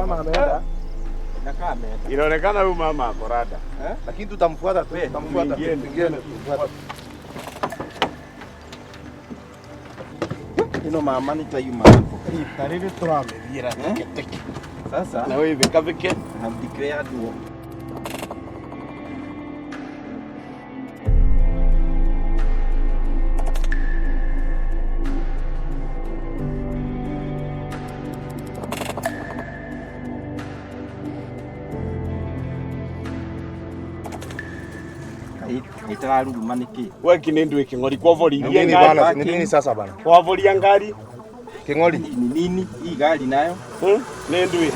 Mama ameenda. Inakaa ameenda. Inaonekana huyu mama ako rada. Eh? Lakini tutamfuata tu, We, tutamfuata. tuingieni. Tuingieni tumfuate. Ino mama nitayuma hapo. Rita rĩrĩ tũramĩthiĩra Eh? teke. Sasa Na wewe vikavike. I have declared war. Itararuruma nĩkĩ? We kinĩ ndwĩ kĩng'ori Ni kwavoririe nini ngari. bana? Ni nini sasa bana? Kwavoria ngari. King'ori. Ni nini hii gari nayo? Hmm? Nĩ ndwĩ.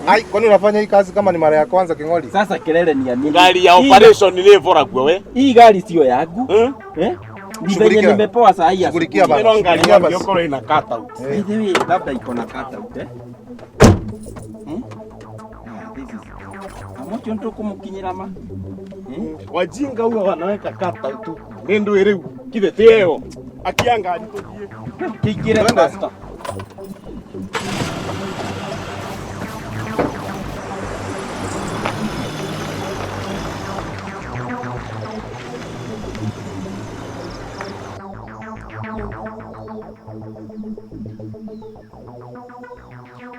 Ai, kwani unafanya hii kazi kama ni mara ya kwanza King'ori? Sasa kelele ni ya nini? Ngari ya Hii- operation nĩ ĩboragwo we. Hii gari sio yangu. Hmm? Eh? Ni venye Shughulikia. nimepoa saa hii Shughulikia asubuhi. bana. Ĩno ngari Shughulikia basi. yangĩokorwo ĩna cut out. By the way, labda iko na cut out eh? Hmm? Ah, this is. Amocho ndo kumukinyira ma. Hmm? Wajinga huwa wanaweka cut out huku. Nĩ ndwĩ rĩu. Kithe ti ĩyo. Akia ngari tũthiĩ. Kingire Twende. faster.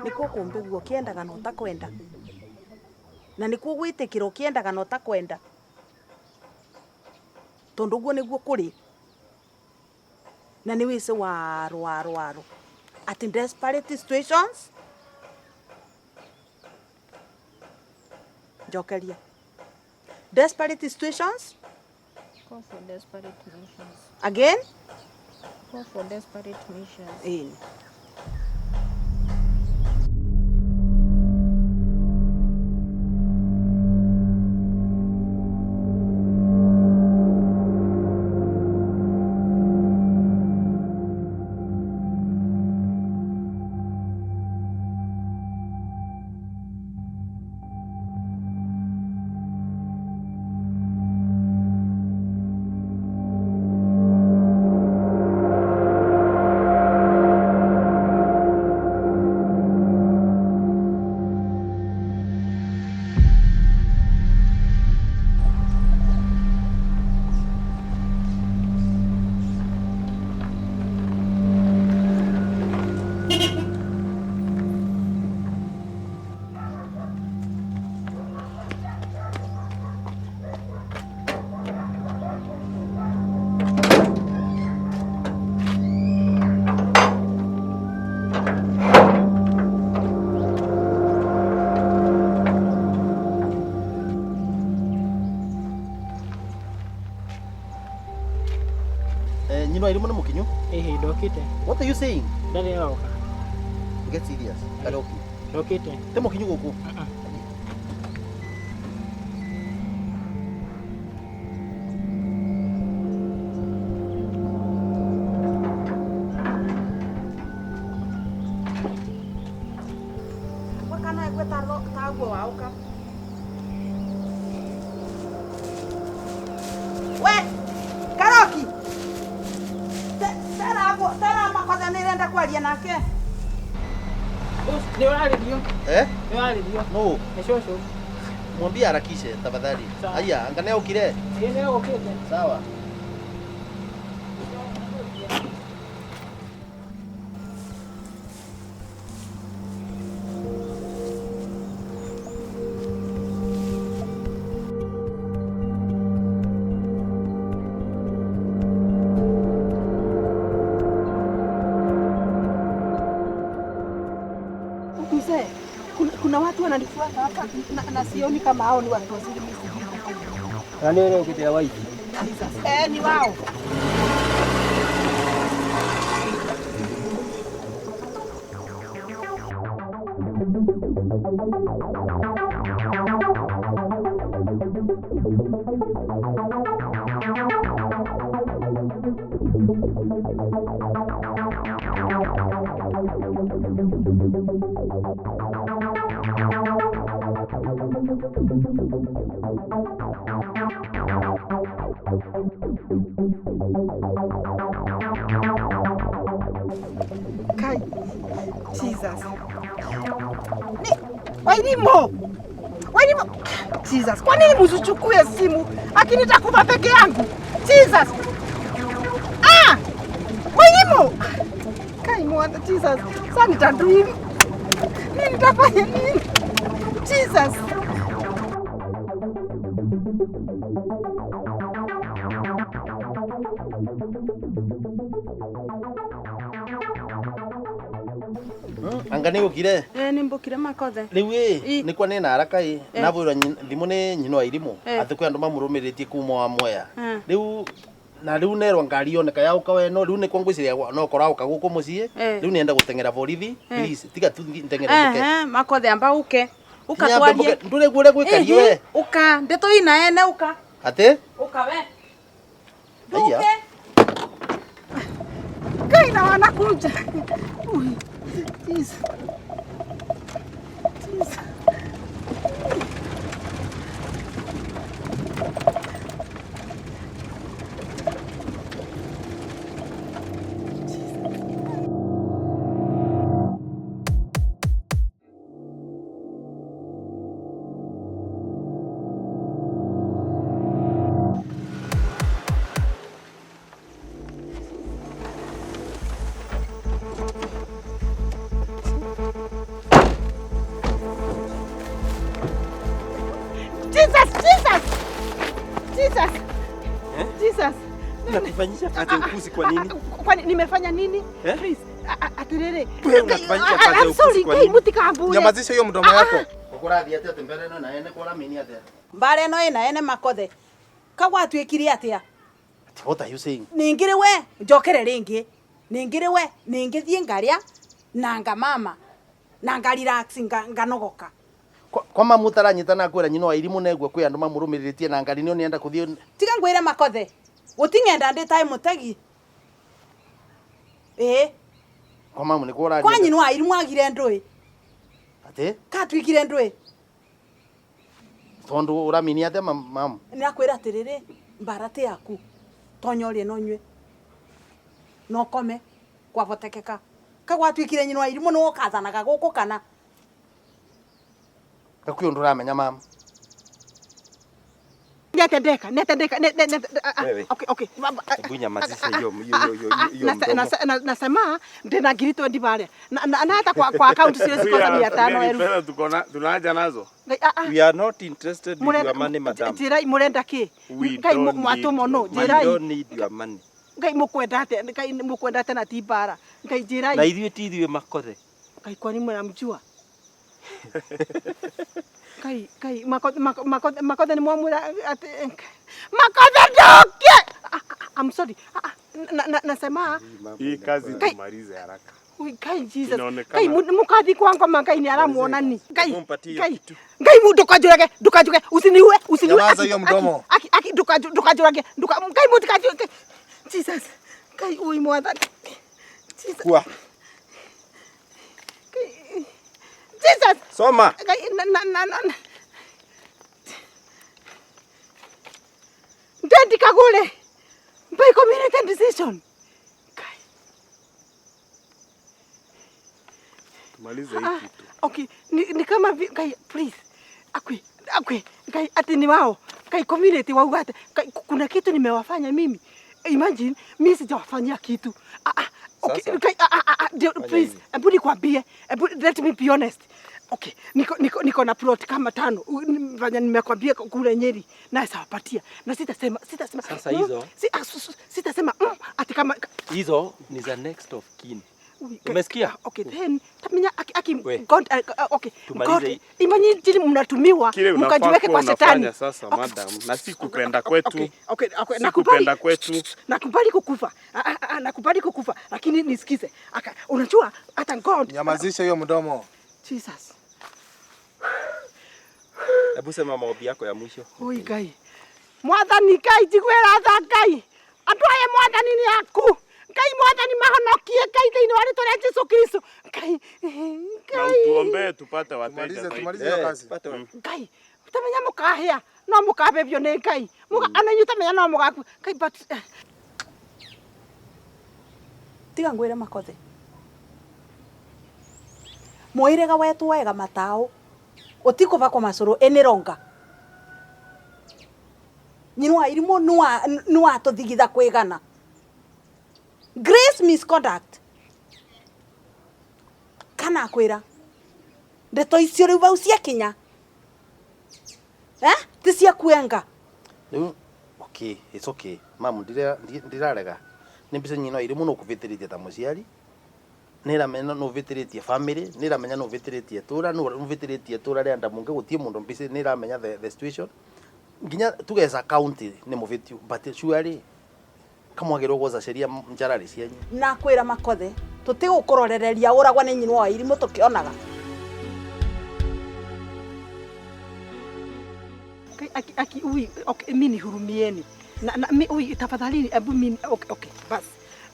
Nikuo kumbiguo kiendaga na utakwenda na nikuo gwitikira ukiendaga na utakwenda tondu guo niguo kuri na ni wisi waro waro waro at in desperate situations njokeria desperate situations. Call for desperate measures. Again. Call for desperate measures. Ĩni. Eh, nyino irimo mukinyu. Ĩhĩ ndokĩte. What are you saying? Ndarĩ aroka. Get serious. Karoki. Ndokĩte. Te mukinyu guku. Wakana egwe taguo waũka we Karoki. Tera makwatha nĩ irenda kwaria nake. Nĩ ũrarĩrio. Eh? Nĩ ũrarĩrio. No, Nĩ cũcũ. mwambie harakishe tafadhali. Sawa. Aya, angane ukire. Ĩĩ nĩ ũgũkĩte. Sawa. Mzee, kuna watu wananifuata hapa na sioni kama hao ni watu wazuri, mimi sijui. Na nĩ ũrĩa ũkĩte waithi. Eh, ni wao. Kai. Jesus. Ni Wairimu. Wairimu. Jesus, kwa nini msichukue simu? Akini nitakufa peke yangu. Jesus. Ah! Wairimu. Kai mwana Jesus. Sasa nitadu hivi. Nini nitafanya nini? Jesus. Anga nä å kire Eh, nimbukire makothe. rä u Ĩ. ä nä kwa nä na haraka ä Eh. nabå rwa thimå nä nyina wa irimå Eh. atä kwä andå mamå rå mä rä tie kuma wa mwea Eh. rä u na rä u nerwa ngari yoneka yauka we no rä u nä kwa ngwä no korauka gå kå må ciä Eh. rä u nenda gå teng'era borithi Eh. please tiga tu nteng'ere mbuke Eh, makothe amba uke. Ukatwarie. ndå rä guo å rä a gwä kario we Uka, ndeto ina ene uka. atä Uka we. Aya. Nduke. Kai na wanakuja. Ui, Jesus. Jesus. Jesus, Jesus. Jesus. Jesus. Unatufanyisha kazi ya upuzi kwa nini? Kwani nimefanya nini? Eh? Please, atiriri. Wewe unatufanyisha kazi ya I'm sorry, upuzi kwa Ngai nini? mutikambure. Nyamazisha hiyo mdomo yako. Gå rathiä atä atä mbere no na ene kwa ramini atä Mbare ĩno ĩna ene makothe. Kagwatuĩkire atĩa? What are you saying? Ningĩ we njokere rĩngĩ. Ningĩ we ningĩ thiĩ ngarĩa na ngamama na nga relax nganogoka. Kwa mamu taranyitana kwira nyina wa irimu negua kwi andu mamurumiritie na ngari nio nienda kuthie Tiga ngwĩre makothe. Gũting'enda ndĩ taĩ mũtegi. Ĩĩ, kwa mamu ni kwa kwa nyina wa irimũ agire ndũĩ. ati Katuĩkire ndũĩ. tondu uramini atia mamu Nĩrakwĩra atĩrĩrĩ, mbara ti yaku. Tonya ũrĩe na ũnyue. Na ũkome kwabotekeka. Kagwatuĩkire nyina wa irimũ nĩwe ũkathanaga gũkũ kana. gakwi undu uramenya mamu Nĩatendeka, nĩatendeka, Wewe. okay, okay. Hebu nyamazisha hiyo hiyo hiyo hiyo mdomo. Nasema ndina ngiri 20 baria. Na hata kwa account siwezi kosa 500 elfu. Pesa tuko na tunaja nazo. Ngai, ah, ah. We are not interested with Murenda- your money, madam. Njĩrai mũrenda kĩ? We Ngai don't need mwatũmwo nũ? your We Njĩrai. don't need your money. Ngai mũkwenda atĩa? Ngai mũkwenda atĩa na ti mbara? Ngai njĩrai. Na ithuĩ ti ithuĩ makothe. Ngai kwani mnamjua? Ngai Ngai makothe makothe makothe ni mwamwĩra atĩ makothe ndoke. I'm sorry. Nasema Hii kazi Kai- tumalize haraka. Ui, Ngai Jesus. Inaonekana- Ngai mukathi kwa ngoma Ngai ni aramuona ni. Ngai Mumpatie hiyo Ngai kitu. Ngai ndukajurage ndukajurage usiniue usiniue. Nyamaza hiyo mdomo. Aki aki ndukajurage nduka Ngai mutikajurage. Jesus. Ngai ui mwathani. Jesus. Kwa. Ngai- Jesus. Soma. Ngai na na na na. Ndendi kagure. By community decision. Ngai. Tumalize hii Ah, kitu. okay, ni kama Ngai please. Akwe, akwe, Ngai ati ni wao. Ngai community wauga ati Ngai kuna kitu nimewafanya mimi. Imagine mimi sijawafanyia kitu. Ah, ah, okay, Sasa. Ngai ah, ah, ah, ndio, Fanya please, hivi. hebu nikwambie, hebu let me be honest. Okay, niko na plot kama tano. Fanya nimekwambia kule Nyeri na sawapatia. Na sitasema Sasa hizo? Sitasema ati kama Hizo ni za next of kin. Ui, Ngai. Umesikia? Okay, then tamenya aki We. God okay. Tumalize God, hii. imagine mnatumiwa Kile unafaa mkajiweke kuwa kwa shetani. unafanya sasa madam, na si kupenda kwetu. Okay. Si Nakubali. kupenda kwetu. Nakubali kukufa. Nakubali kukufa, lakini nisikize. Aka, unajua hata God. Nyamazisha hiyo mdomo. Jesus. Hebu sema maombi yako ya mwisho. Oi Ngai. Mwathani Ngai njiguĩra tha Ngai. Andũ aya Mwathani nĩ aku. Ngai Mwathani mahonokie Ngai thĩinĩ wa rĩtwa rĩa Jesũ Kristo. Ngai. Na Ngai. utuombee tupate wateja Tumalize zaidi. tumalize hiyo kazi. Pata Ngai utamenya mukahĩa no mukabebio nĩ Ngai ona inyuĩ utamenya no mũgakua Ngai but tiga ngwĩre makothe Mwirega wetu wega matao. Utikuva kwa masuru enironga. Nyinwa irimo nuwa nuwa tuthigitha kwigana. Grace misconduct. Kana kwira. Ndeto icio riu vau ciakinya. Eh? Ti cia kuenga. Riu okay, it's okay. Mamu ndirarega. Ni mbica nyina iri muno kuvitiritie ta muciari. Niramenya no vitiritie family, niramenya no vitiritie tura, no vitiritie tura ria ndamunge gutie mundu mbica niramenya the situation. Nginya tugeza county ni muvitiu but surely kamwagirwo gwoca sheria njarari cianyu. Na kwira makothe tutigukurorereria uragwa ni nyina wa irimu tukionaga. Aki aki ui okay, mimi nihurumieni. Na mi ui tafadhali ebu mimi okay, okay bas.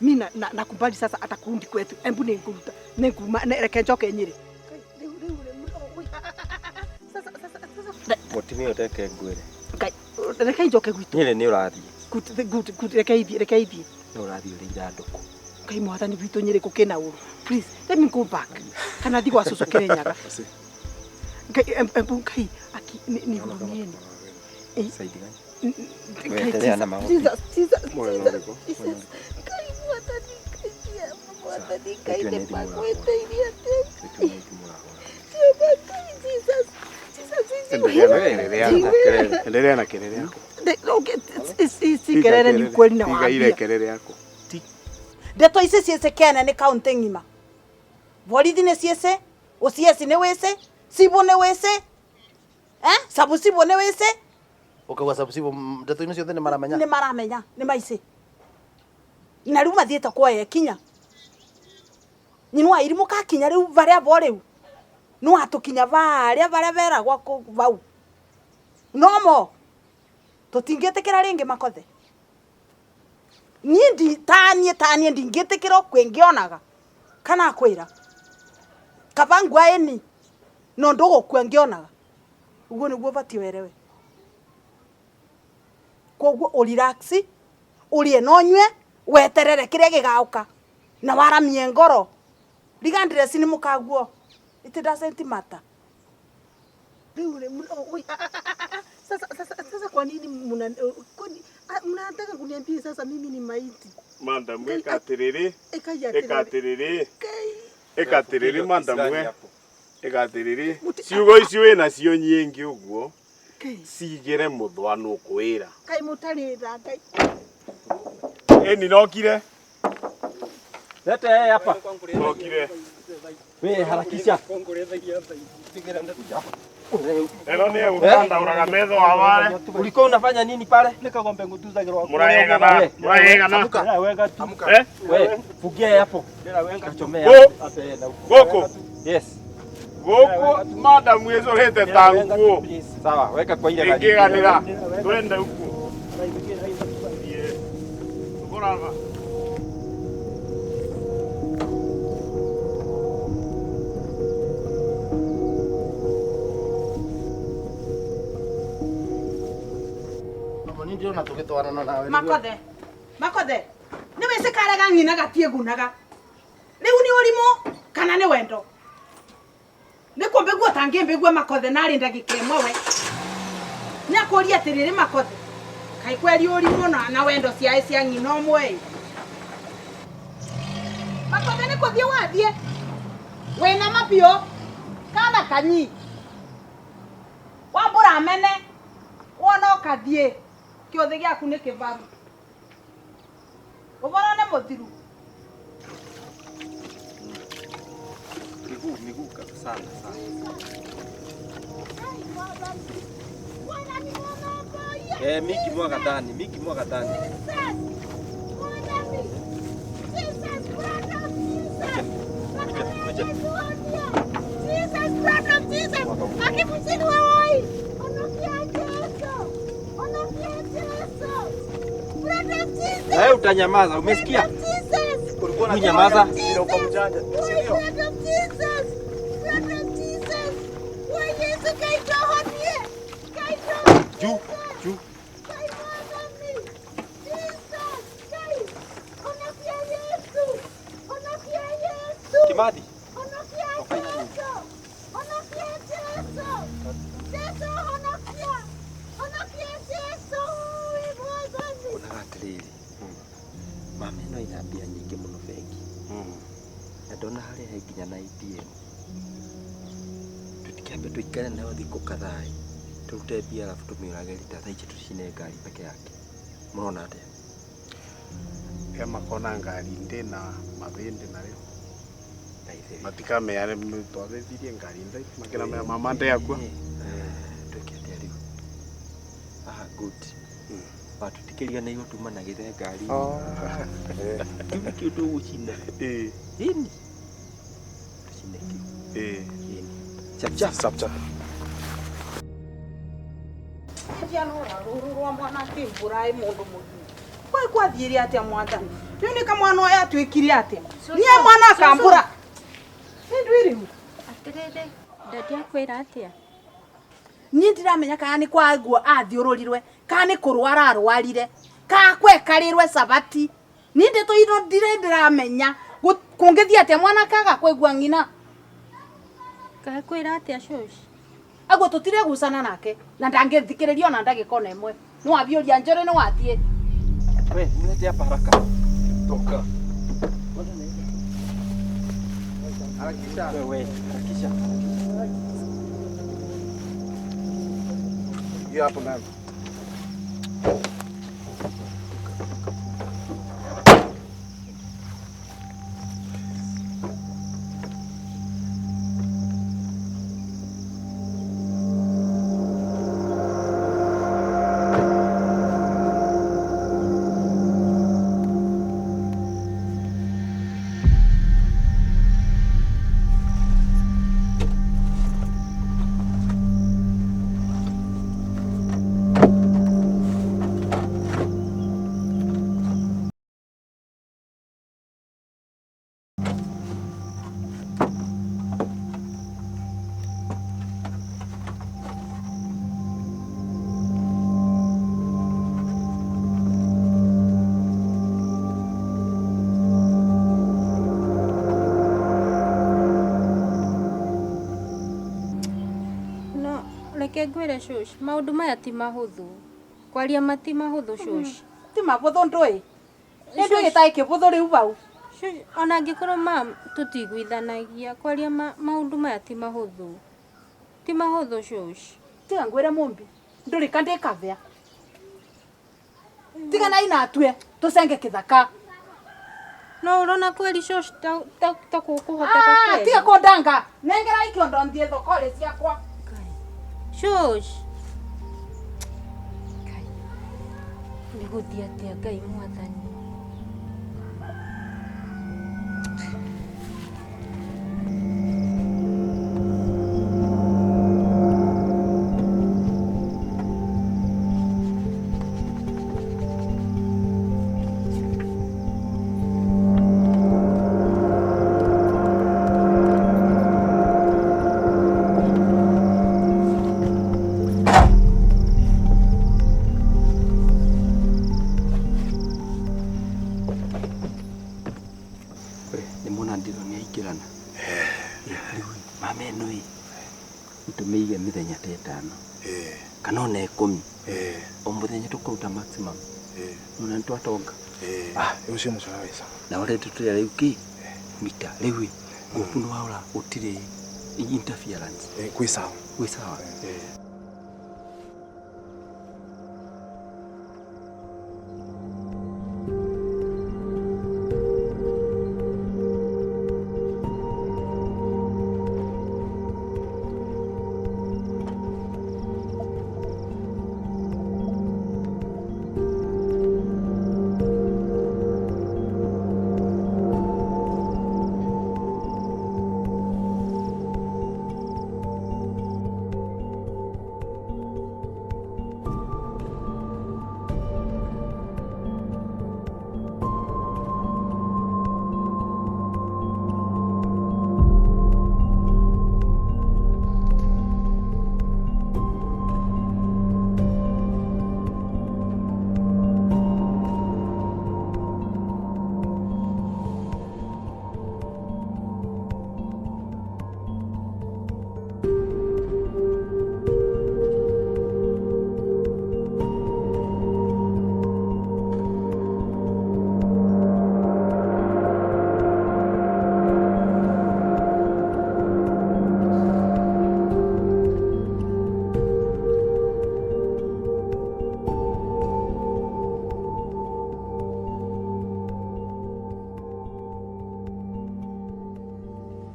Mimi na nakubali sasa atakundi kwetu. Embu ninguruta. Ninguma reke njoke Nyeri. Sasa sasa sasa mutimia uteke ngwire. Kai reke njoke gwitu. Nyeri ni urathie. Good good good reke ithie reke ithie. Ni urathie uri ithanduku. Kai mwathani witũ Nyeri gukina uru. Please let me go back. Kana thi gwa cucu Kirinyaga. Kai embu kai aki nihurumieni. Saidi gani? Wetelea na maombi. Jesus Jesus Jesus. Kai mwathani kai mwathani kai ne pakweteirie ate. Jesus Jesus Jesus. Endelea na kelele yako. Okay, si kelele ni kweli na waambia. Ile kelele yako. Ndeto ici ciĩce kene nĩ kaunti ng'ima. Borithi nĩ ciĩce, OCS nĩ wĩce, Cibu nĩ wĩce. Eh? Sabu Cibu nĩ wĩce. Ukauga sabu Cibu ndeto ino ciothe nĩ maramenya. Nĩ maramenya, nĩ maici. Na rĩu mathiĩte kuoya kinya. Nyinwa irimu kakinya rĩu varia bo rĩu. No atukinya varia varia veragwa vau. Nomo. Tutingĩtĩkĩra rĩngĩ makothe. Niĩ ndi tanie tanie ndingĩtĩkĩra kwĩngĩonaga kana kwĩra kaba ngua ĩni no ndũgũkua ngĩonaga ũguo nĩguo ũbatiĩ werewe koguo ũrelax ũrĩe na ũnyue weterere kĩrĩa gĩgaũka na waramie ngoro regardless nĩ mũkaguo it doesn't matter. Sasa sasa sasa kwa nini mna mnataka kuniambia sasa mimi ni maiti? Madam ekatiriri. Ekatiriri. Ekatiriri madam we. Ekatiriri. Ciugo ici wina cio nyingi uguo. Cigire muthwa nukwira. Kai mutari tha Ngai. Eni nokire. Lete yeye hapa. Nokire. Wewe harakisha. Ero ni ukanda uraga metho awale. Ulikuwa unafanya nini pale? Nikagombe ngutuzagirwa. Murayegana. Murayegana. Wenga tu. Eh? Wewe fugia hapo. Kachomea. Goko. Yes. Goko madam wezorete tanguo. Sawa, weka kwa ile gari. Ingiganira. Twende huko. Tukorava. Ndio tugitwarana nawe. Makothe. Makothe. Ni wese karega ng'ina gatie gunaga. Riu ni urimu kana ni wendo. Ni kumbigua tangimbigua makothe nari ndagika imwe we. Ni akuria atiriri makothe. Kai kweri urimu na wendo ciae cia ng'ina umwe. Makothe ni kuthie wathie. Wina mapio kana kanyi. Wambura mene. Wona ukathie. Kiothe gĩaku nĩ kĩbaru. Ũboro nĩ mũthiru. Miguu miguu sana sana. Eh, miki mwaga ndani, miki mwaga ndani. Jesus, brother Jesus. Akifuchini wewe. Onokia Yesu. Onokia Yesu. Brother Jesus. Na wewe utanyamaza, umesikia? Jesus. Unyamaza. Uko mjanja, si ndio? Brother Jesus. Brother Jesus. Wewe Yesu kaitohonie. Kaito. Juu, juu. Jesus. Kai. Onokia Yesu. Onokia Yesu. Kimadi. Onokia Yesu. Mama ĩno ĩna mbia nyingĩ mũno bengi. Na ndona harĩa he nginya na ATM. Tũtikĩambe tũikare nayo thikũ kadhaa tũrute mbia alafu tũmĩũrage rita thaa ici tũcine ngari peke yake. Mũrona atĩa? Makona ngari ndi na mavindi nayo. Matikamea twathethirie ngari ndi makiramea mama ndi akua. Twĩke atĩa rĩu? Ah, good. Watũtikĩria na igo tuma na gĩthe ngari. Kĩu nĩkĩo tũgũcina. Ĩni. Tũcine kĩu. Ĩni. Chap chap. Chap chap. Rũrũ rwa mwana akĩmbũra ĩ mũndũ mũgima. Kwĩ kwathiire atĩa mwathani? Rĩu nĩ kamwana ũyũ atuĩkire atĩa? Niĩ mwana akambũra. Nĩ ndwĩ rĩu. Atĩrĩrĩ, ndadi akwĩra atĩa? Niĩ ndiramenya kana nĩ kwaguo athiũrũrirwe, kana nĩ kũrwara arwarire, kana kwekarĩrwe cabati. Niĩ ndeto ino ndirĩ ndĩramenya kũngĩthiĩ atĩa mwana kaga kũigua ng'ina. Kakwĩra atĩa cũci? Aguo tũtiregucana nake na ndangĩthikĩrĩria ona ndagĩka ona ĩmwe. Nĩ wathiũria njũrĩ nĩ wathiĩ. We, mlete hapa haraka. Toka. Harakisha. Wewe, harakisha. Hiyo hapo ndani. Reke ngwĩre cũci, maũndũ maya ti mahũthũ. Kwaria mati mahũthũ cũci. Ti mahũthũ ndũĩ. Nĩ ndũĩ gĩtarĩ kĩhũthũ rĩu bau. Cũci, ona angĩkorwo ma tũtiguithanagia, kwaria maũndũ maya ti mahũthũ. Ti mahũthũ cũci. Tiga ngwĩre mũmbi, ndũrĩ ka ndĩkabĩa. Tiga na ina atue, tũcenge kĩthaka. No ũrona kweri cũci ta kũkũhoteka kweri. Tiga kũndanga, nengera ikĩondo nthiĩ thoko-rĩ ciakwa. Shush. Ngai. Nĩ gũthiĩ atĩa Ngai mwathani. Tũmĩige mĩthenya ta ĩtano kana ona 10 o mũthenya tũkũruta maximum ona nĩ twatonga. Ũcio mũcara wĩ sawa. Na already tũrĩa rĩu kĩ mita rĩu ngũpu nĩ waũra gũtirĩ interference. Kwĩ sawa. Kwĩ sawa.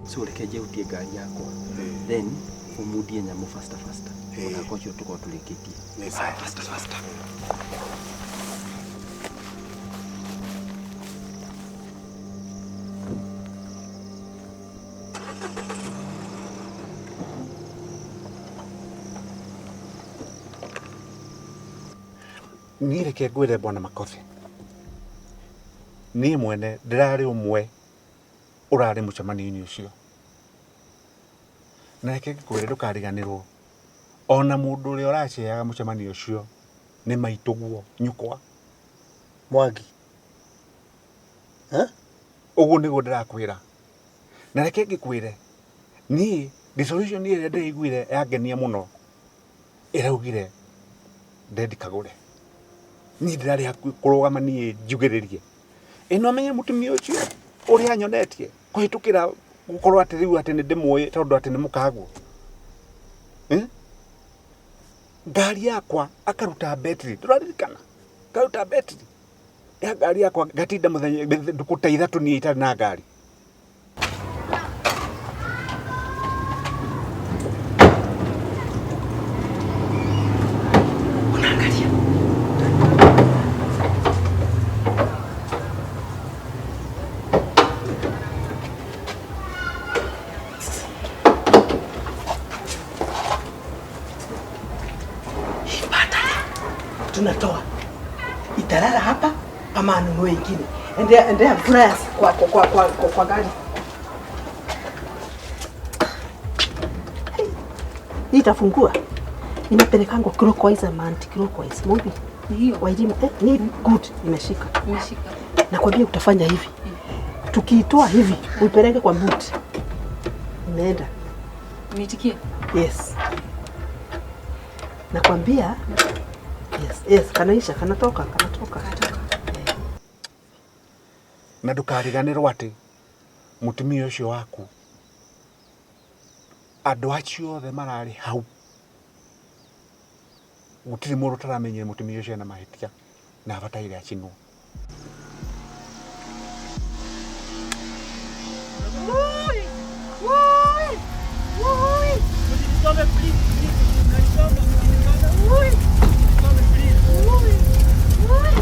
So reke njehutie ngari yakwa. Then umundie nyamu faster faster. Muthako ucio tukorwo turikitie. Nĩ sawa. Faster faster. Niĩ reke ngwĩre bwana Makothe, niĩ mwene ndĩrarĩ ũmwe ũrarĩ mũcemanio-inĩ ũcio, na reke ngwĩre ndũkariganĩrwo ona mũndũ ũrĩa ũraceaga mũcemanio ũcio nĩ maitũguo nyũkwa Mwangi. Ũguo nĩguo ndĩrakwĩra, na reke ngĩkwĩre niĩ resolution ĩrĩa ndĩraiguire yangenia mũno ĩraugire ndendi kagũre. Niĩ ndĩrarĩ hakuhĩ kũrũgama niĩ njugĩrĩrie ĩno amenye mũtumia ũcio ũrĩa anyonetie kũhĩtũkĩra gũkorwo atĩ rĩu atĩ nĩ ndĩmũĩ tondũ atĩ nĩ mũkaguo. Ngari yakwa akaruta betri, ndũraririkana? Akaruta betri ya ngari yakwa ngatinda mũthenya ndukũ ta ithatũ niĩ itarĩ na ngari. Tunatoa italala hapa ama anunue ingine. Endea endea flyers kwa gari. Hey, itafungua. Inapelekangwa clockwise ama anti clockwise. Mumbi. Hiyo. Wairimu, ni good imeshika. Imeshika. Nakwambia utafanya hivi. Tukiitoa hivi uipeleke kwa boot. Imeenda. Niitikie. Yes. Nakwambia yes, yes, kanaisha, kanatoka, kanatoka. Na ndũkariganĩrwo atĩ mũtumia ũcio waku andũ acio othe mararĩ hau gũtirĩ mũndũ ũtaramenyire mũtumia ũcio ena mahĩtia na abataire acinwo. Woi! Woi! Woi! Woi! Woi! Woi!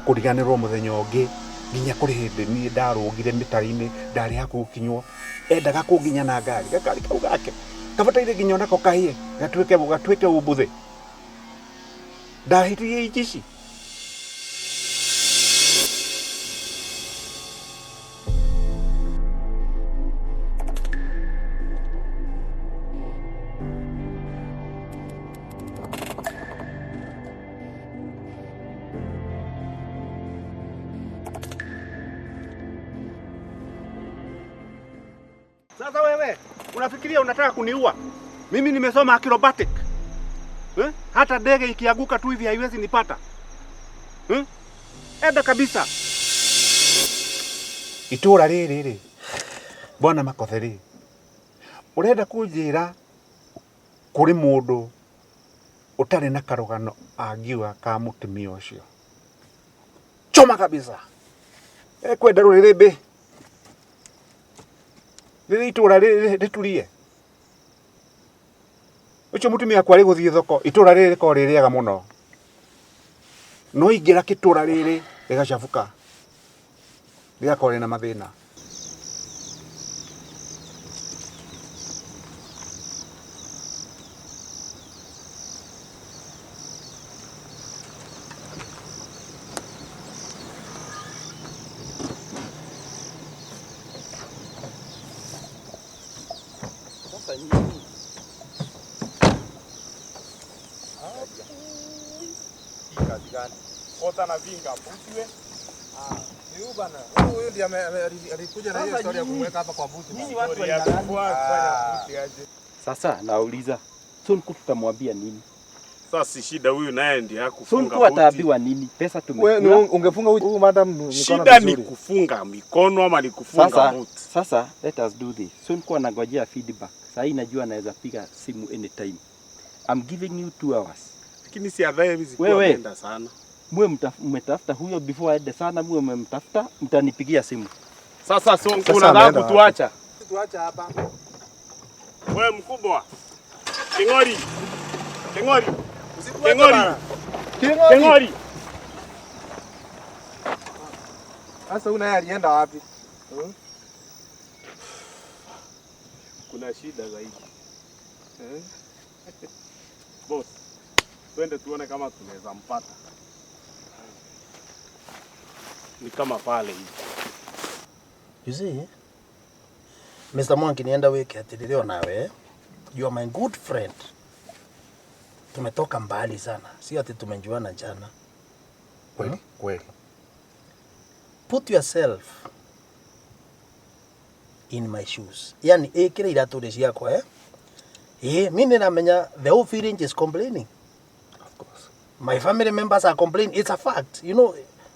Kũriganĩrwo mũthenya ũngĩ nginya kũrĩ hĩndĩ niĩ ndarũgire mĩtari-inĩ ndarĩ hakuhĩ gũkinywo endaga kũnginya na ngari gakari kau gake kabataire nginya onako kahĩe gatuĩke ũmbũthĩ ndahĩtirie ici. Sasa wewe unafikiria unataka kuniua? Mimi nimesoma acrobatic. Hata ndege ikianguka tu hivi haiwezi nipata. Enda kabisa. Itũra rĩrĩ rĩ, bwana Makothe rĩ, ũrenda kũnjĩra kũrĩ mũndũ ũtarĩ na karũgano angiuga ka mũtumia ũcio? Choma kabisa. Ekwenda rũrĩrĩmbĩ rĩrĩ itũra rĩturie. Ũcio mũtumia akwa arĩ gũthiĩ thoko itũra rĩrĩ rĩkoragwo rĩ rĩega mũno, no ingĩra kĩtũra rĩrĩ rĩgacabuka rĩgakorwo rĩna mathĩna. Sasa nyinyi Kazi gani? Kota na vinga mbutiwe. Ni bana. Huyu ndiye alikuja na hiyo story ya kumweka hapa kwa buti. Nyinyi watu wa kufanya buti aje. Sasa nauliza, Sonko tutamwambia nini? Sasa si shida huyu naye ndiye hakufunga Sonko buti. ataambiwa nini? Pesa tumekula. Wewe ungefunga huyu madam mikono Shida ni vizuri. kufunga mikono ama ni kufunga Sasa, buti? sasa let us do this. Sonko anangojea feedback. Sasa hii najua anaweza piga simu anytime. I'm giving you 2 hours. Lakini si adhaye hivi sikuwa Wewe. ameenda sana. Mwe mmetafuta huyo before aende sana, mwe mmemtafuta, mtanipigia simu. Sasa Sonko unataka kutuacha? Tuacha hapa. Wewe mkubwa. King'ori. King'ori. King'ori. King'ori. Sasa una yeye alienda wapi? Kuna shida zaidi. Boss, twende tuone kama tunaweza mpata. Ni kama pale hivi. You see? Mr. Mwangi nienda wiki atiriri nawe. You are my good friend. Tumetoka mbali sana. Sio ati tumejuana jana. Kweli, kweli. Put yourself in my shoes. Yani ikira iratũ ciakwa eh? Mimi ninamenya the whole village is complaining. Of course. My family members are complaining. It's a fact. You know,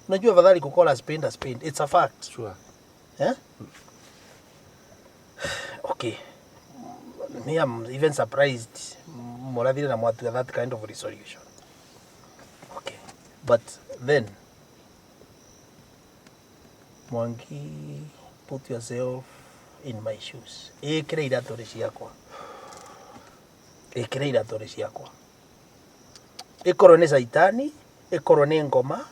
unajua afadhali kukola spend a spend. It's a fact. Sure. Eh? Okay. Me, I'm even surprised. Morathire na mwatua that kind of resolution. Okay. But then, Mwangi, put yourself in my shoes. Ikira iratũ ciakwa. Ikira iratũ ciakwa. Ikorwo nĩ caitani, ikorwo nĩ ngoma,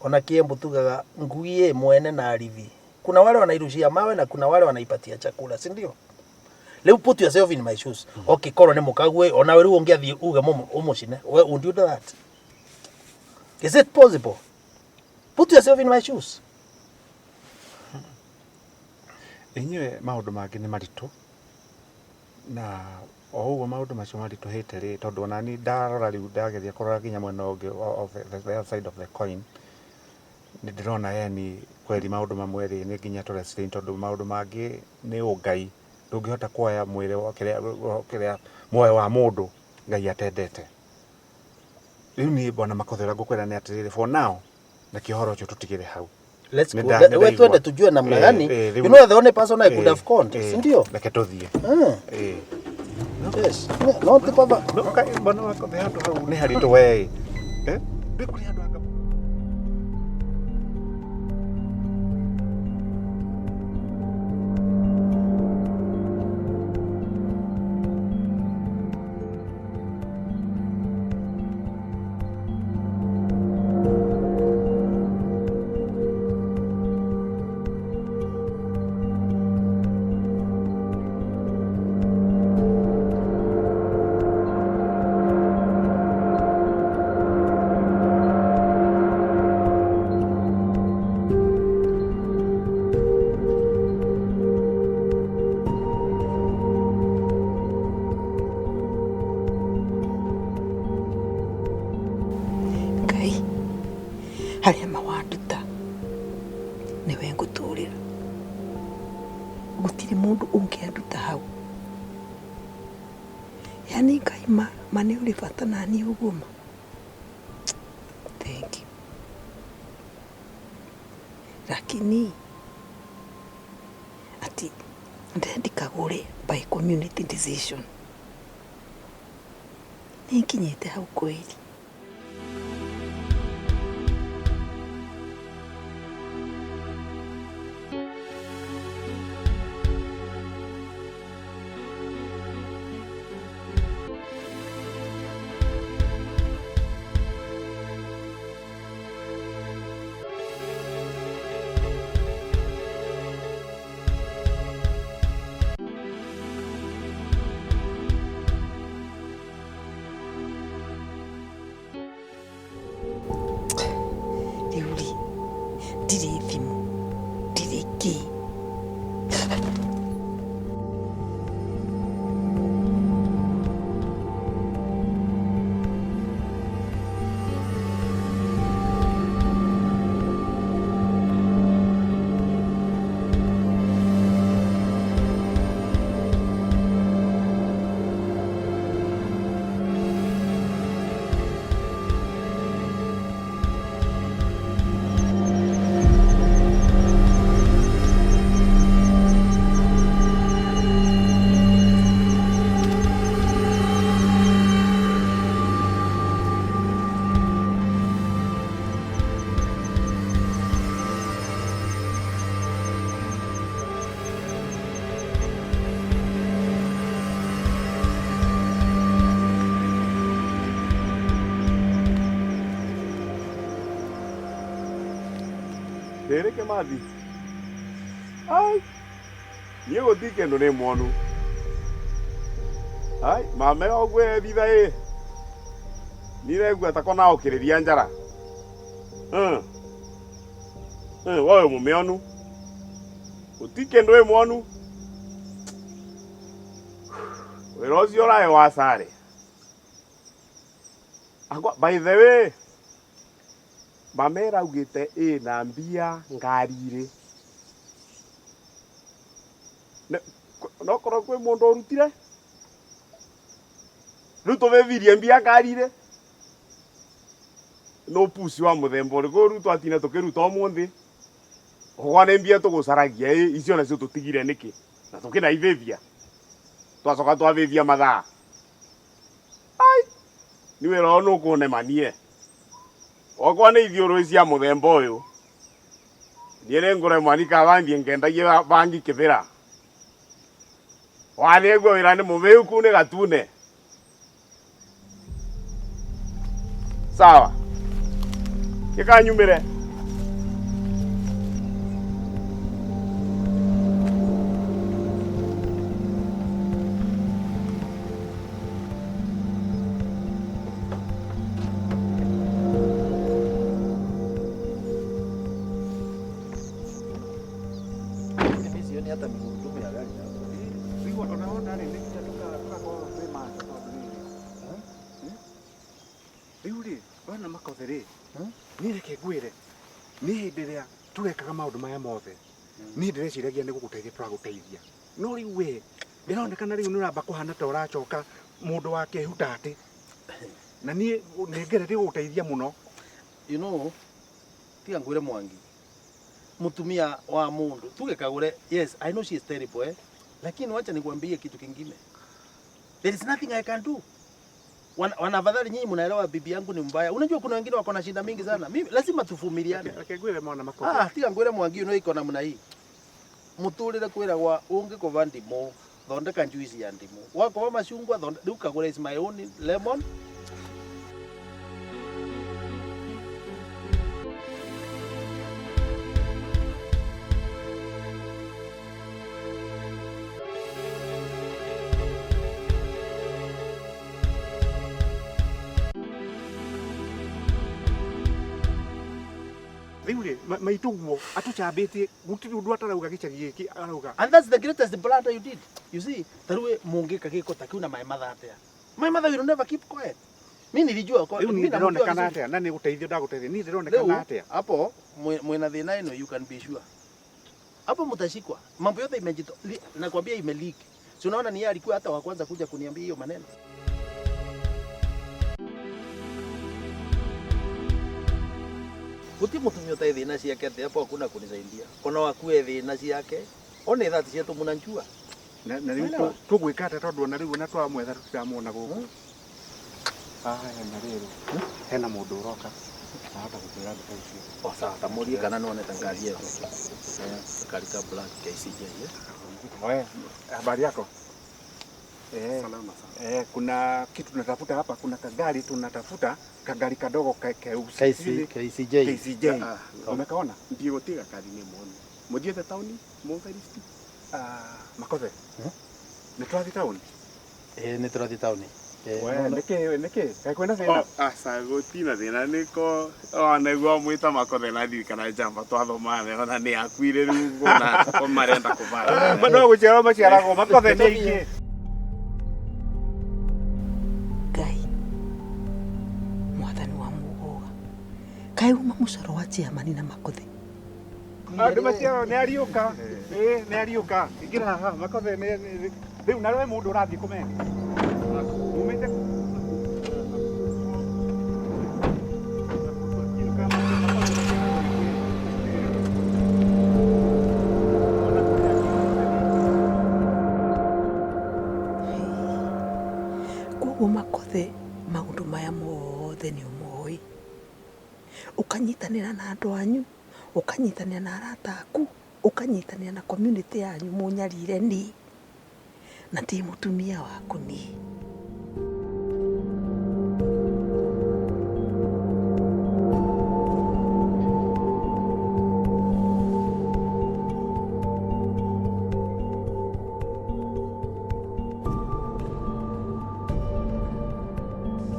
ona Kiembu tugaga ngui mwene na arithi. Kuna wale wanairushia mawe na kuna wale wanaipatia chakula, si ndio? Leo put yourself in my shoes. Okay, korwo nĩ mũkague, ona we rĩu ũngĩathiĩ uge ũmũcine. We would you do that? Is it possible? Put yourself in my shoes. Inyuĩ maũndũ mangĩ nĩ maritũ na o ũguo maũndũ macio maritũhĩte rĩ, tondũ ona niĩ ndarora rĩu ndageria kũrora nginya mwena ũngĩ of the other side of the coin, nĩ ndĩrona yani kweli maũndũ mamwe rĩ nĩ nginya tũ tondũ maũndũ mangĩ nĩ ũngai, ndũngĩhota kuoya mwĩrĩ wa kĩrĩa muoyo wa mũndũ Ngai atendete. Rĩu niĩ bwana Makothe ũrĩa ngũkwĩra nĩ atĩrĩrĩ, for now na ũhoro ũcio tũtigĩre hau. Let's go. Wewe twende tujue namna gani. You know the only person I could have conned, si ndio? Reke tũthiĩ. Yes. No ti kwamba. No bwana Makothe handũ hau nĩ haritũ we. Eh? Ndĩ handũ anga. Haria mawanduta niwe nguturira gutiri mundu ungianduta hau yani Ngai ma ni uri bata na ni uguo ma. Thank you. Lakini ati ndendikagure by community decision ninkinyite hau kweli. Ndĩrĩ Kĩmathi. Ai. Niĩ gũtirĩ kĩndũ nĩ mwonu. Ai, mame ũguo ethitha ĩ. Niregua ta kona ũkĩrĩria njara. Wowe mũmĩonu. Gũtirĩ kĩndũ ĩ mwonu. Wĩra ũcio ũraĩ wa sare. Akwa, by the way, mame ĩraugĩte ĩna mbia ngari-rĩ. No korwo kwĩ mũndũ ũrutire. Rĩu tũvĩvirie mbia ngari-rĩ. No pusi wa mũthemba ũrĩkũ rĩu twatinda tũkĩruta ũmũthĩ. Ũgwa nĩ mbia tũgũcaragia ĩ icio nacio tũtigire nĩkĩ? Na tũkĩnaivĩvia. Twacoka twavĩvia mathaa. Ai, nĩ wĩra ũyũ nũkũnemanie. Wakwa nĩ ithiũrũrĩ cia mũthemba ũyũ. Niĩ nĩngũremwa nĩ kaba thiĩ ngendagie bangi kĩbĩra. Wanĩguo wĩra nĩ mũvĩu kuu nĩ gatune. Sawa. Gĩkanyumĩre. Mimi sioni hata migurudumu ya gari hapo. Rĩu ona rĩ nĩ nginya tũgakorwo twĩ macho tondũ rĩrĩ. Rĩu rĩ wana Makothe rĩ niĩ reke ngwĩre nĩ hĩndĩ ĩrĩa tũrekaga maũndũ maya mothe niĩ ndĩreciragia nĩ gũgũteithia tũragũteithia no rĩu we ndĩronekana rĩu nĩ ũramba kũhana ta ũracoka mũndũ wa kĩhuta atĩ na niĩ nĩ ngeretie gũgũteithia mũno. You know, tiga ngwire Mwangi. Mutumia wa mundu tuge kagure, yes, I know she is terrible, eh? Lakini wacha nikwambie kitu kingine. There is nothing I can do. Wanafadhali nyinyi mnaelewa bibi yangu ni mbaya. Unajua kuna wengine wako na shida mingi sana. Mimi lazima tuvumiliane. Reke ngwĩre mwana Makothe. Ah, tiga ngwire Mwangi uno iko namna hii. Muturire kwiragwa ungikova ndimu thondeka juice ya ndimu. Wakova machungwa thondeka riu kagure is my own lemon. Rĩu rĩ maitũ guo atũcambĩtie gũtirĩ ũndũ atarauga gĩcagi gĩkĩ arauga. And that's the greatest blunder you did. You see, tarue mungika giko takiu na my mother atia. My mother will never keep quiet. Mimi nilijua kwa Rĩu niĩ mimi namjua ndĩronekana vizuri. atĩa na nĩ gũteithio ndagũteithia niĩ ndĩronekana Leo atĩa? hapo mwena thĩna ĩno you can be sure. Hapo mtashikwa. Mambo yote imejito nakwambia imeleak. Si unaona ni yeye alikuwa hata wa kwanza kuja kuniambia hiyo maneno. Guti mutumia utai thina ciake ati hapo hakuna kunisaidia. Ona wakue thina ciake. One thati cietu munanjua. Na rĩu Unaelewa? tũgwĩka atĩa tondũ ona rĩu ona twamwetha tũtiramuona gũkũ. Aya na rĩrĩ hena mũndũ ũroka ahota gũkwĩra ndeto icio. O sawa, tamurie kana none ta ngari ĩyo. Ngari ka black KCJ. Eh? Oe, habari yako? Salama sana. Kuna kitu tunatafuta hapa, kuna kagari tunatafuta, kagari kadogo keusi. KCJ. KCJ. Ah, Umekaona? Ndiĩ gũtiga kari nĩ mwonu. Mũthiĩte taũni mũthe lift? Ah, Makothe. Nĩ tũrathiĩ taũni? Nĩ tũrathiĩ taũni. We, nĩkĩ nĩkĩ? Kaĩ kwĩna thĩna? Oh, aca gũtina thĩna nĩko ona nĩguo mwĩta Makothe na ndirikana njamba twathomaga ona nĩ akuire rĩu ngona ko marenda kũbara. No gũciarwo maciaragwo Makothe nĩ aingĩ. Ngai mwathani wa muguga kaĩ uma mũcoro wa chairman na Makothe. Andũ maciarwo nĩ ariũka. Nĩ ariũka. Ingĩra haha Makothe nĩ rĩu nawe mũndũ ũrathiĩ kũmenya. Umĩte Koguo Makothe maũndũ maya mothe nĩ ũmoĩ, ũkanyitanĩra na andũ anyu, ũkanyitanĩra na arata aku, ũkanyitanĩra na community yanyu mũnyarire niĩ na ndĩ mũtumia waku niĩ.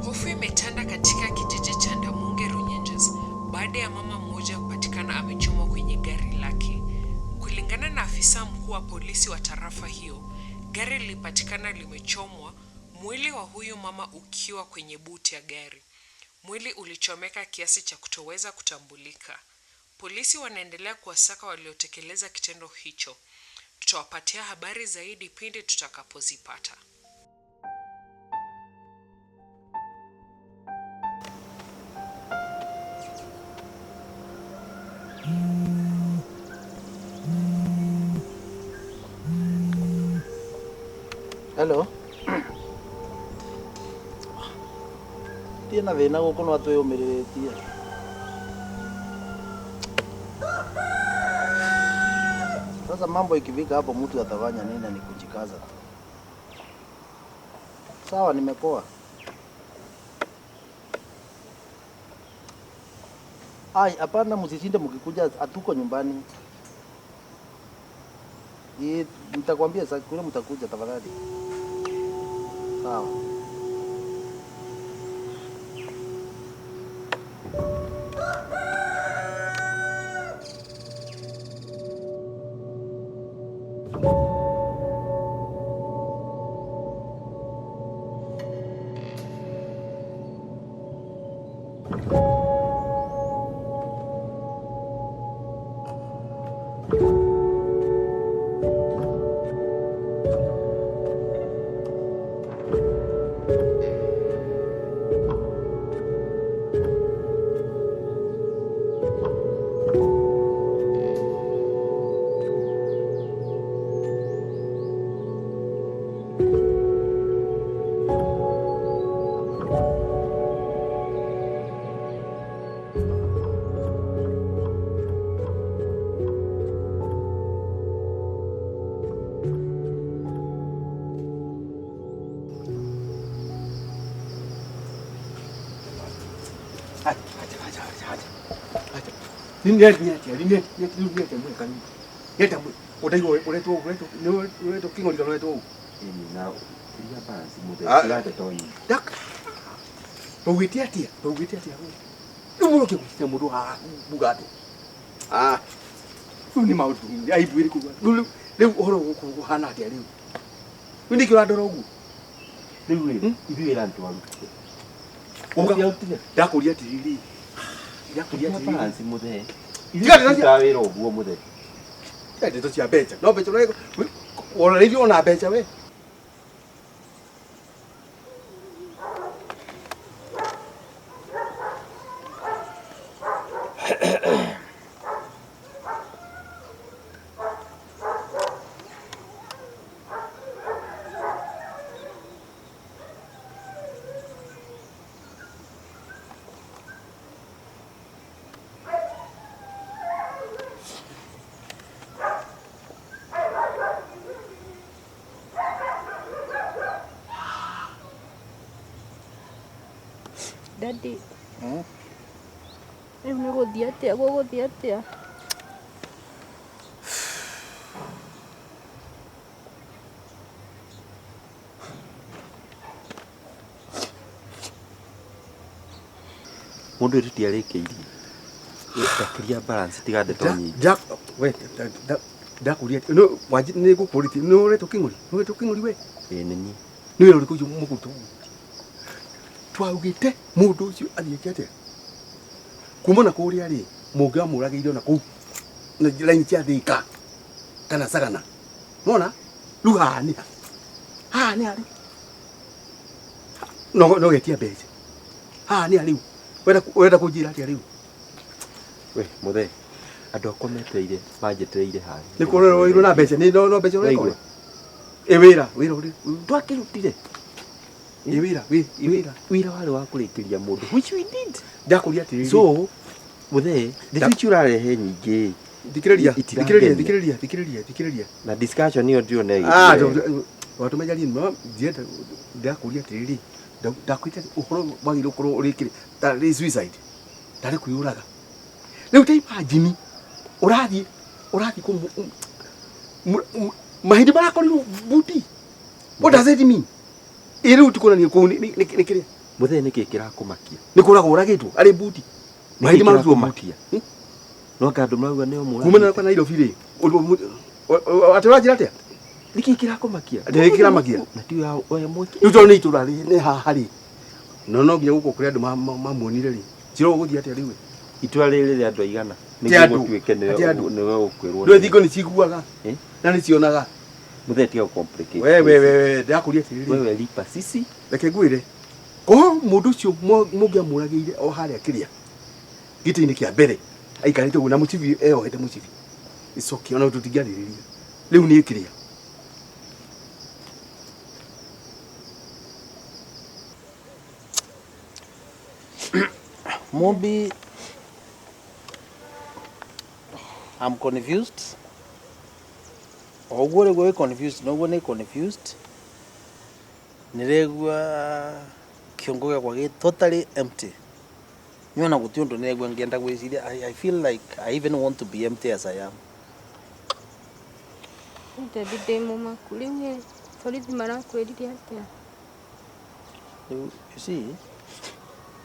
Hofu imetanda katika kijiji cha Ndamunge Runyenjes baada ya mama mmoja kupatikana amechomwa kwenye gari lake. Kulingana na afisa mkuu wa polisi wa tarafa hiyo, gari lilipatikana limechomwa, mwili wa huyu mama ukiwa kwenye buti ya gari. Mwili ulichomeka kiasi cha kutoweza kutambulika. Polisi wanaendelea kuwasaka waliotekeleza kitendo hicho. Tutawapatia habari zaidi pindi tutakapozipata. Hello. Tie na thĩna gũkũ no atwĩyũmĩrĩrĩtie. Sasa mambo ikifika hapo mtu atafanya nini? Na ni kujikaza tu. Sawa, nimepoa. Ai, hapana, msishinde mkikuja, hatuko nyumbani. Nitakwambia sasa kule mtakuja tafadhali. Sawa. Tũugĩte atĩa? Tũugĩte atĩa we? Rĩu mũndũ ũkĩgucia mũndũ haha muga atĩa? Ah, rĩu nĩ maũndũ aibu ĩrĩkũ? Rĩu ũhoro gũkũ ũhana atĩa rĩu? Rĩu nĩkĩ ũrandora ũguo? Rĩu rĩ, ithuĩ wĩra nĩtwarutire. Ũga ndakũria atĩrĩrĩ. Ndakũria atĩrĩrĩ. Balance mũthee. Tiga ndeto cia wĩra ũguo mũthee. Tiga ndeto cia mbeca. No mbeca worereirio ona mbeca we. Daddy. Rĩu nĩ gũthiĩ atĩa gũgũthiĩ atĩa? Mũndũ ũyũ tũtiarĩkĩirie. Ndakĩria balance tiga ndeto nyingĩ. We ndakũria no wanji nĩ ngũkũrĩtie nĩ ũretwo kĩng'ũri? Nĩ ũretwo kĩng'ũri we? Ĩĩ nĩ niĩ. Nĩ wĩra ũrĩkũ ũcio mũkũruta ũguo? Twaugĩte mũndũ ũcio athiĩke atĩa? Kuma na kũrĩa rĩ, mũngĩamũragĩire ona kũu na raini cia Thika kana Sagana. Nona? Rĩu haha nĩ ha? Haha nĩ ha rĩu? No no getia mbeca. Haha nĩ ha rĩu? Ũrenda kũnjĩra atĩa rĩu? We mũthee, andũ akwa metereire manjetereire haha. Nĩ kũrorwo na mbeca nĩ no mbeca ũrekora. Ĩ wĩra wĩra ũrĩ twakĩrutire. Ĩ wĩra wĩra wĩra warĩ wa kũrĩkĩria mũndũ which we did. Ndakũria atĩrĩrĩ. So mũthee, ndeto ici ũrarehe nyingĩ. Thikĩrĩria, thikĩrĩria, thikĩrĩria, thikĩrĩria, thikĩrĩria. Na discussion ĩyo ndĩrona Ah, watũma njarie no ndienda ndakũria atĩrĩrĩ. Ndakwĩte ũhoro wagĩrĩirwo gũkorwo ũrĩkĩrĩ tarĩ suicide tarĩ kwĩyũraga. Rĩu ta imagine ũrathiĩ ũrathiĩ kũ mahĩndĩ marakorirwo buti. What does it mean? Ĩ rĩu tikuonania kũu nĩ kĩrĩa. Muthee nĩkĩ kĩrakũmakia? Nĩ kũragwo ũragĩtwo arĩ mbuti. Mahĩndĩ marutwo kĩrakũmakia? No anga andũ marauga nĩo Kuma na mũragĩte. kwa Nairobi rĩ. Atĩ ũranjĩra atĩa? Nĩkĩ kĩrakũmakia? Atĩ nĩkĩ kĩramakia? Na ti oya mweke. Rĩu tondũ nĩ itũra rĩ nĩ haha rĩ. No no nginya gũkũ kũrĩa andũ mamuonire rĩ. Njĩra ũgũthiĩ atĩa rĩu? Itua rĩrĩ rĩa andũ aigana? Ti andũ. Nĩguo gũtuĩke Ti andũ. nĩwe ũkwĩrwo. Ndũĩ thingo nĩ ciguaga Eh? na nĩ cionaga. Muthee tiga gũ-complicate We we we we ndĩrakũria atĩrĩrĩ. Wewe lipa sisi. Reke ngwĩre. Ko mũndũ ũcio mũngĩamũragĩire o harĩa kĩrĩa gĩtĩ-inĩ kĩa mbere aikarĩte ũguo na mũcibi eyohete mũcibi. It's okay ona tũtingĩarĩrĩria. Rĩu nĩ kĩrĩa. Mumbi, I'm confused. O ũguo rĩguo wĩ confused noguo nĩ confused. Nĩregua kĩongo gĩakwa gĩ totally empty. Nyona gũtirĩ ũndũ nĩregua ngĩenda gwĩciria. I feel like I even want to be empty as I am. Daddy ndĩ mũmaku rĩu ĩ borithi marakwĩrire atĩa? Rĩu, you see,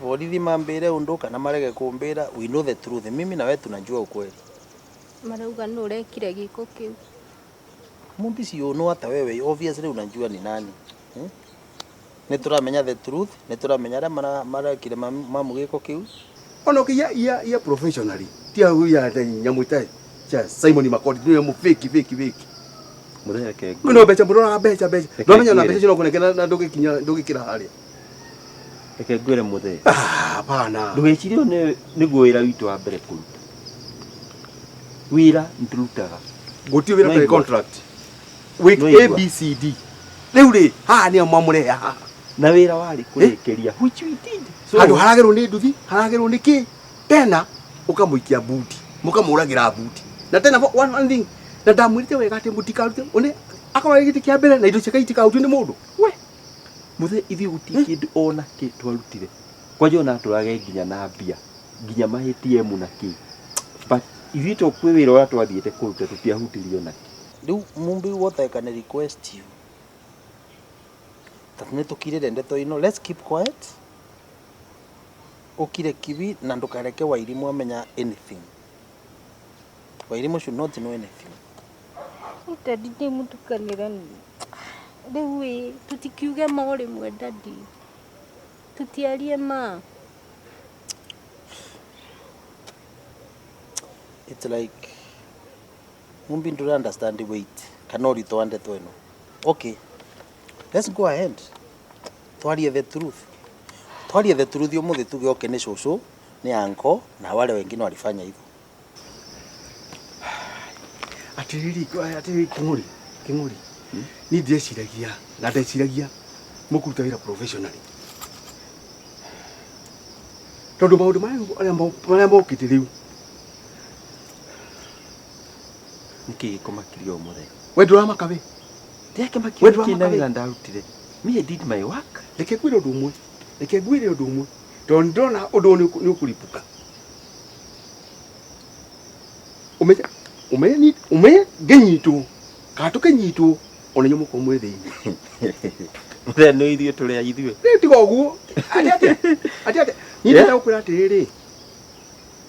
borithi mambĩre ũndũ kana marege kũmbĩra, we know the truth. Mimi na wewe tunajua ukweli. Marauga nũ ũrekire gĩko kĩu. Mumbi si you know hata wewe obviously unajua ni nani. Hmm? Nĩ tũramenya the truth, nĩ tũramenya arĩa marekire mamu gĩko kĩu. Ona ũkĩiya iya iya professionally. Ti au ya nyamũ ta cha Simon Makori nĩ mũ fake fake fake. Muthee reke Kwĩna mbeca mũroraga mbeca mbeca. Reke Ndwamenya ona ngwĩre. mbeca icio no kũnengera na ndũgĩkinya ndũgĩkĩra harĩa. Reke ngwĩre muthee. Ah, hapana. Ndũgecirie ũyũ nĩguo wĩra witũ wa mbere kũruta. Wĩra nĩtũrutaga. Gũtirĩ wĩra Nĩwaigua? ũtarĩ contract. Wĩk Nĩwaigua? A B C D. Rĩu rĩ haha nĩo mamũrehe haha. Na wĩra warĩ kũrĩkĩria which we did. So Handũ haragerwo nĩ nduthi, haragerwo nĩ kĩ? Tena ũkamũikia buti, mũkamũragĩra buti. Na tena one thing, na ndamwĩrĩte wega atĩ mũtikarute, one akorwo arĩ gĩtĩ kĩa mbere na indo ciake itikarutio nĩ mũndũ. We muthee ithuĩ gũtirĩ kĩndũ ona kĩ twarutire. Kwanja ona tũrage nginya na mbia, nginya ma ATM na kĩ. But ithuĩ to kwĩ wĩra ũrĩa twathiĩte kũruta tũtiahutirie ona kĩ. Rĩu Mumbi, what I can request you that nĩ tũkirĩre ndeto ĩno, let's keep quiet. Ũkire kibi na ndũkareke Wairimu amenya anything. Wairimu should not know anything. Daddy ndĩ mũtukanĩre rĩu ĩ tũtikiuge ma o rĩmwe daddy. Tũtiarie ma. It's like Mumbi ndũra understand weight kana ũritũ wa ndeto ĩno. Okay, let's go ahead. Twarie the truth. Twarie the truth ũmũthĩ tuge okay nĩ cũcũ, nĩ uncle na wale wengine walifanya hivyo. Atĩrĩrĩ, atĩrĩrĩ Kĩng'ũri, Kĩng'ũri. Niĩ ndĩreciragia na ndeciragia mũkũruta wĩra professionally. Tondũ maũndũ marĩa marĩa mokĩte rĩu Nĩkĩ gĩkũmakirie ũmũthĩ? we ndũramaka we. Ndĩrakĩmakio We nĩkĩ na ndũramaka we. wĩra ndarutire. Me I did my work. Reke ngwĩre ũndũ ũmwe. Reke ngwĩre ũndũ ũmwe. Tondũ ndĩrona ũndũ ũyũ nĩ ũkũripũka. Ũmenye ũmenye ũmenye ngĩnyitwo kana tũkĩnyitwo ona inyuĩ mũkorwo mwĩ thĩinĩ. Mũthee nĩ ithuĩ tũrĩ a ithuĩ. Rĩu tiga ũguo. Atĩ atĩ atĩ atĩ niĩ ndĩrenda gũkwĩra atĩrĩrĩ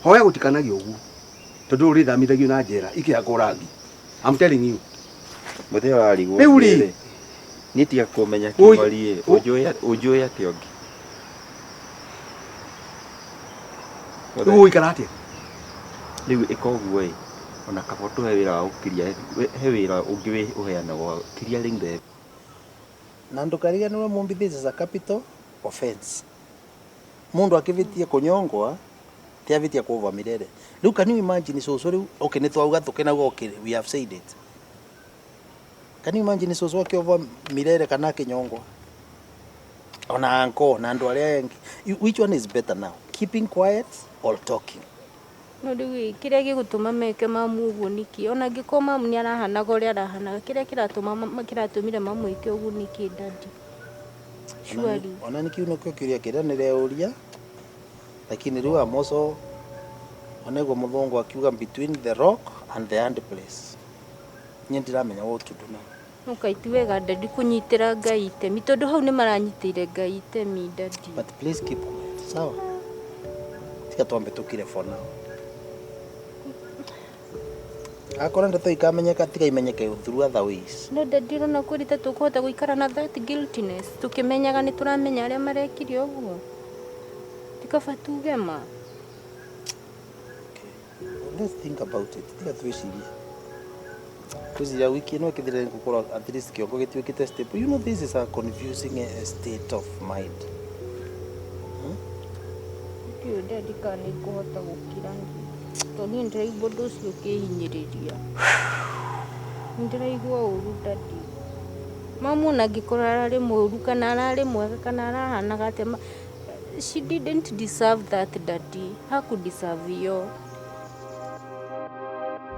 hoya gũtikanagia ũguo tondũ ũrĩthamithagio na njera ikĩhakwo rangi. I'm telling you. Mũthee ũrarigwo Rĩu rĩ. atĩrĩrĩ, niĩ tiga kũmenya Oi. kĩng'ori ĩ, ũnjũĩ atĩa ũngĩ? Rĩu ũgũikara atĩa? Rĩu ĩka ũguo ĩ, ona kaba ũtũhe wĩra wa gũkiria, he wĩra ũngĩ ũheanagwo wa clearing the Na ndũkariganĩrwo Mumbi, this is a capital offense. Mũndũ akĩvĩtie kũnyongwa ti avĩtie kuohwo milele. Rĩu can you imagine cũcũ rĩu okay nĩ twauga tũkĩnauga okay we have said it. Can you imagine cũcũ akĩohwo milele kana akĩnyongwa? Ona uncle na andũ arĩa angĩ. Which one is better now? Keeping quiet or talking? No rĩu ĩ kĩrĩa gĩgũtũma meke mamu ũguo nĩkĩ? Ona angĩkorwo mamu nĩ arahanaga ũrĩa arahanaga, kĩrĩa kĩratũma kĩratũmire mamwĩke ũguo nĩkĩ daddy? Surely. Ona nĩ kĩu nĩkĩo kĩũria kĩrĩa nĩreuria lakini rĩu I'm also oneguo mũthũngũ akiuga between the rock and the hard place. Niĩ ndiramenya what to do now. No kaĩ ti wega daddy kũnyitĩra Ngai itemi tondũ hau nĩ maranyitĩire Ngai itemi daddy. But please keep quiet. Sawa? Tiga twambe tukire for now. Akorwo ndeto ikamenyeka tiga imenyeke through other ways. No daddy ũrona kwĩrĩ ta tũkũhota gũikara na that guiltiness tũkĩmenyaga nĩ tũramenya arĩa marekire ũguo. Ti kaba tuge ma. Let's think about it. Tiga twĩcirie. Twĩciria wiki ĩno ĩkĩthira nĩ at least kĩongo gĩtuĩkĩte stable. You know this is a confusing state of mind. Ndiũĩ daddy kana nĩ ngũhota gũkira tondũ niĩ ndĩraigua ũndũ ũcio ũkĩhinyĩrĩria. Nĩ ndĩraigua ũru daddy. Mamu ona angĩkorwo ararĩ mũru kana ararĩ mwega kana arahanaga atĩa, she didn't deserve that daddy. Haku deserve iyo.